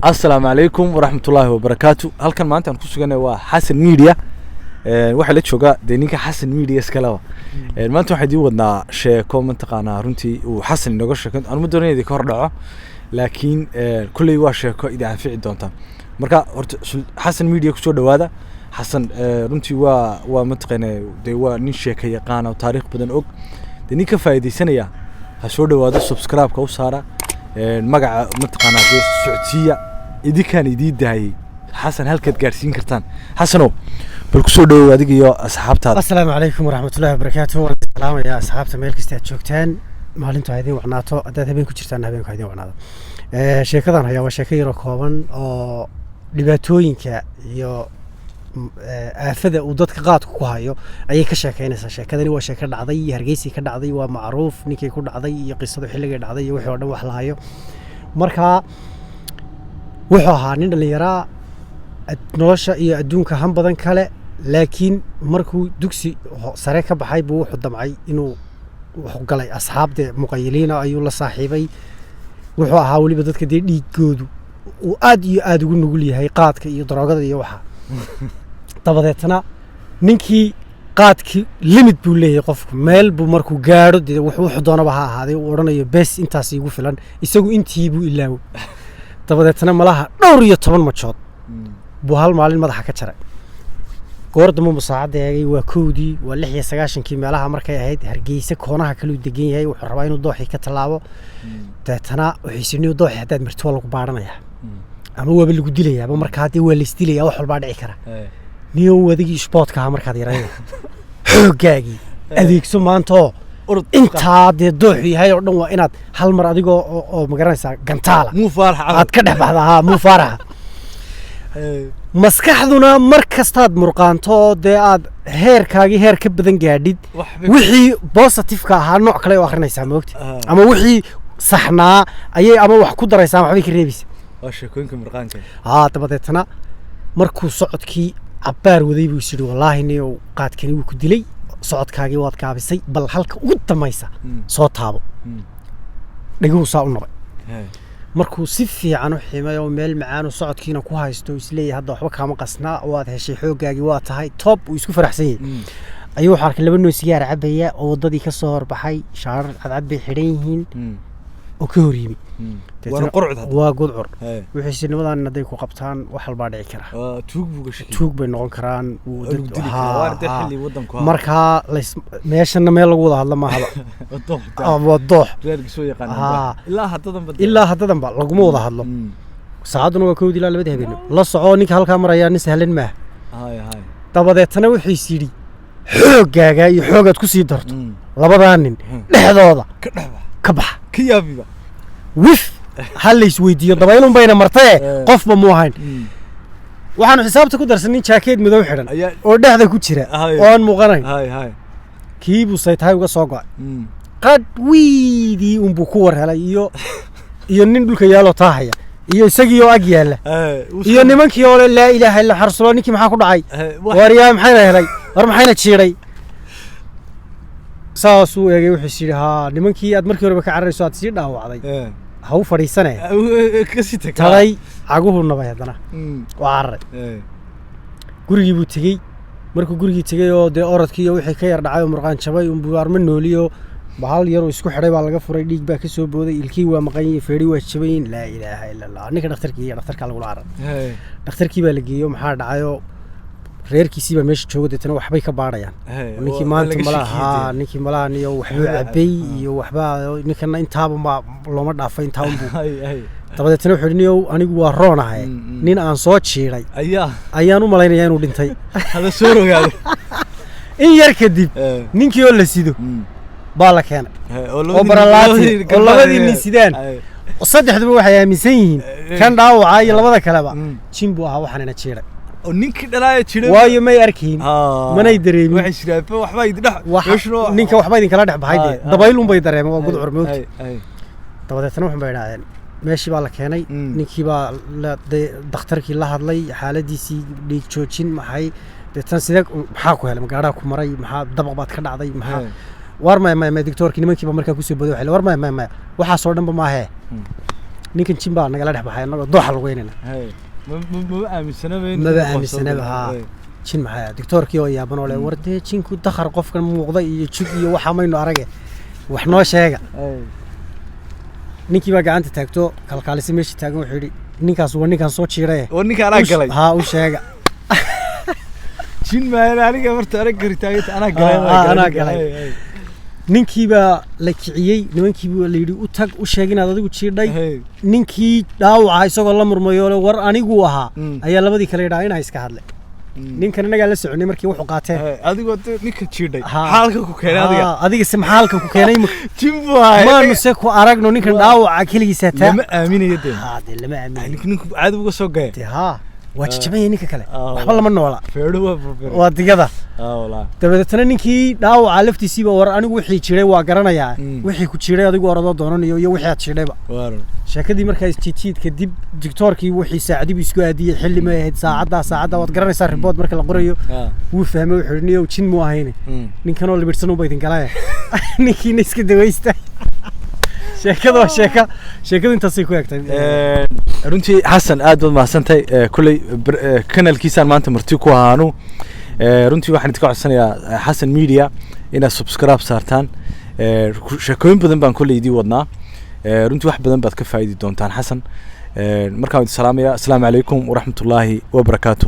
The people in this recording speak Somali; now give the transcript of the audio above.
Asalaamu calaykum waraxmatullaahi wabarakaatu. Halkan maanta aan ku sugannahay waa Xasan Media. Waxaa la joogaa dee ninka Xasan Media iskaleba. Maanta waxaan idiin wadnaa sheeko mataqaanaa runtii uu Xasan inooga sheeko. Anuma doonaya idinka hor dhaco, laakiin kulley waa sheeko idin anfici doonta. Marka horta Xasan Media kusoo dhawaada. Xasan runtii waa mataqaana dee waa nin sheeka yaqaana oo taariikh badan og. Dee nin ka faa'iidaysanaya ha soo dhawaado, subscribe-ka u saara, magaca mataqaanaa dee socodsiiya. Idinkaan idiin daayay Xasan halkaad gaadhsiin kartaan. Xasanow, bal kusoo dhawow adiga iyo asxaabtaada. Asalaamu calaykum waraxmatullahi wabarakaatu. Waan salaamayaa asxaabta meel kasta aad joogtaan. Maalintu ha idiin wacnaato, haddaad habeen ku jirtaan habeenku ha idiin wacnaado. Sheekadan hayaa waa sheeko yaroo kooban oo dhibaatooyinka iyo aafada uu dadka qaadku ku hayo ayay ka sheekeynaysaa. Sheekadani waa sheeko dhacday Hargeysii ka dhacday, waa macruuf ninkii ku dhacday iyo qisadu xilligay dhacday iyo wixii oo dhan wax la hayo. Marka wuxuu ahaa nin dhallinyaraa, nolosha iyo adduunka han badan kale, laakiin markuu dugsi sare ka baxay buu wuxuu damcay inuu wuxuu galay asxaabde muqayiliina ayuu la saaxiibay. Wuxuu ahaa weliba dadka dee dhiigoodu uu aad iyo aad ugu nugul yahay qaadka iyo daroogada iyo waxa. Dabadeetna ninkii qaadkii limit buu leeyahay, qofku meel buu markuu gaadho dee wuxuu doonaba ha ahaaday uu odhanayo bes, intaas igu filan. Isagu intii buu ilaawo. Dabadeetna malaha dhowr iyo toban majood buu hal maalin madaxa ka jaray. Goor dambe buu saacadda eegay, waa 1dii, waa 96-kii meelaha markay ahayd. Hargeysa koonaha kaluu degan yahay, wuxuu rabaa inuu dooxii ka tallaabo. Deetana wuxuu dooxii haddaad marto waa lagu baadhanayaa ama waaba lagu dilayaaba. Markaa dee waa laisdilayaa, wax walbaa dhici kara. Niyow adigii isboodka ahaa markaad yarayna xooggaagii adeegso maanta oo Orod. Intaa dee dooxu yahay oo dhan waa inaad hal mar adigoo oo magaranaysaa gantaala muu faarax aad ka dhex baxda. Haa, muu faaraxa. Maskaxduna mar kastaad murqaanto oo dee aad heerkaagii heer ka badan gaadhid, wixii positive-ka ahaa nooc kale u akrinaysaa, moogta, ama wixii saxnaa ayay ama wax ku daraysaa ama waxbay ka reebaysaa. Waa sheekooyinka mirqaanka. Haa, dabadeetna markuu socodkii cabbaar waday buu is yidhi, wallaahi niyow qaadkani wuu ku dilay, socodkaagii waad gaabisay, bal halka ugu dambaysa soo taabo. Dhaguhu saa u nabay. Markuu si fiican u ximay oo meel macaan oo socodkiina ku haysto, isleeyahay hadda waxba kaama qasnaa, waad heshay xooggaagii, waa tahay top, uu isku faraxsan yahay, ayuu wuxuu arkay laba noo sigaar cabaya oo waddadii ka soo horbaxay. Shaarar cadcad bay xidhan yihiin oo ka hor yimi. Waana qurcud hadda. Waa gudcur. Wuxuu isi nimadan hadday ku qabtaan wax walbaa dhici kara. Waa tuug buu gashay. Tuug bay noqon karaan. Wuu Waa lagu dili karaa. Waana dee haa. xilli waddanku ahaa. Markaa lays meeshana meel lagu wada hadlo maahaba. Waa doox. Ah, waa doox. Reerka soo yaqaanaan. Ilaa haddadan ba. Ilaa haddadanba laguma wada hadlo. Saacadduna waa 1dii ilaa 2dii habeenimo. La soco, ninka halkaa marayaa nin sahlan maaha. Hay hay. Dabadeetana wuxuu is yidhi xooggaaga iyo xoogaad ku sii darto labadaa nin dhexdooda ka dhex bax. Ka baxa. Ka yaabiba. Wif ha la isweydiiyo, dabaylun bayna martee. Qofba muu ahayn. Waxaanu xisaabta ku darsan nin jaakeed madow xidhan ayaa oo dhexda ku jira oo aan muuqanayn. Hay hay. Kii buu saytahay uga soo go'ay. Qadh wiidii unbuu ku war helay iyo nin dhulka yaaloo taahaya iyo isagii oo ag yaalla iyo nimankii oo le laa ilaaha illa xarsulo, ninkii maxaa ku dhacay? War yaa maxayna helay? War maxayna jiiday? Saasuu eegay, wuxuu is yidhi haa, nimankii aad markii horeba ka cararayso aad sii dhaawacday ha u fadhiisane. Kasii tag. Taday caguhu nabay, haddana waa cararay. Gurigii buu tegey. Markuu gurigii tegey oo dee orodkii iyo wixii ka yar dhacay oo murqaan jabay unbuu arma nooliyo bahal yaroo isku xidhay baa laga furay. Dhiig baa ka soo booday, ilkii waa maqan yihiin, feedhi waa jaban yihiin. Laa ilaaha ila Allah, ninka dhakhtarkii iyo dhakhtarkaa lagula carar. Dhakhtarkii baa la geeyo. Maxaa dhacayoo reerkiisii baa meesha joogo, deetana waxbay ka baadhayaan. Ninkii maanta malaha, ninkii malaha niyo waxbuu cabay iyo waxbaa ninkana intaaba ma looma dhaafay, intaa unbuu. Dabadeetna wuxuu yidhi, niyow anigu waa roonahay, nin aan soo jiiday ayaa ayaan u malaynayaa inuu dhintay. Hala soo rogaado. In yar kadib ninkii oo la sido baa la keenay oo baralaati oo labadii nin sidaan. Saddexduba waxay aaminsan yihiin kan dhaawaca iyo labada kaleba jin buu ahaa waxaanina jiiday. Oo ninkii dhalaaya jiray. Waayo may arkayn, manay dareemin. Waxay jiraan waxbaa idin dhex ninka waxba idinkala dhex baxay dee dabayl unbay dareemeen, waa gudcur moogta. Dabadeetna wuxun bay idhahdeen meeshii baa la keenay. Ninkii baa dee dhakhtarkii la hadlay, xaaladiisii dhiig joojin maxay. Deetana sidee, maxaa ku helay? Magaadhaa ku maray? Maxaa dabaq baad ka dhacday? Maxaa? War maya maya maya, doctoorkii nimankii baa markaa kusoo boday, waxay war maya maya maya, waxaasoo dhanba maahee. Ninkan jin baa nagala dhex baxay annagoo dooxa lugeynayna. Haye. Maba aaminsanaba in Maba qof soo aaminsanaba, galay. haa. Jin maxay? Doctoorkii oo yaaban oo le, war dee jinku dakhar qofkan muuqda iyo jug iyo waxa maynu arage, wax noo sheega. Ninkii baa gacanta taagto, kalkaalisa meesha taagan, wuxuu yidhi, ninkaas waa ninkaan soo jiiray. War ninka anaa galay. Haa, u sheega. Jin maahan, aniga marta anaa garitaaganta anaa galay. Ah, ah, anaa galay. Haye, haye. Ninkii baa la kiciyey, nimankii baa la yidhi, u tag, u sheeg inaad adigu jiidhay. Ninkii dhaawaca isagoo la murmayo le, war aniguu ahaa, ayaa labadii kale yidhaa inaa iska hadle. Ninkan innagaa la soconay markii wuxuu qaateen. Haye, adigoo dee ninka jiidhay, Ha. xaalka ku keenay adiga. Haa, adiga se maxaa halkan ku keenay imika? Jin buu ahay. Maanu se ku aragno ninkan dhaawaca keligiisa taa. Lama aaminayo dee. Haa, dee lama aaminayo. Ninku caadi uga soo gaya. Dee haa, waa jajabanya ninka kale. Ah, waxba lama noola. Feedho waa furfuray. Waa digada. Ah, walaa. Dabadeetna ninkii dhaawaca laftiisiiba, war anigu wixii jiray waa garanayaa, wixii ku jiray adigu orodoo doonanayo iyo wixii aad jiidhayba. Waa run. Sheekadii markaa isjiidjiid kadib, doctoorkii wixii saacadii buu isku aadiyey, xilli may ahayd, saacaddaa saacaddaa waad garanaysaa report marka la qorayo. Wuu fahmay, wuxuu yidhi, niyow jin muu ahayne, ninkanoo libirsan unba idin galaya, ninkiina iska dawaysta. Sheekada waa sheeka, sheekadu intaasay ku egtay. Runtii Xasan, aad baad mahadsantahay. Kolley kanalkiisaan maanta marti ku ahaanu. Runtii waxaan idinka codsanayaa Xasan Media inaad subscribe saartaan. Sheekooyin badan baan kolley idii wadnaa. Runtii wax badan baad ka faa'idi doontaan Xasan. Markaan idin salaamaya, asalaamu calaykum waraxmatullaahi wabarakaatu.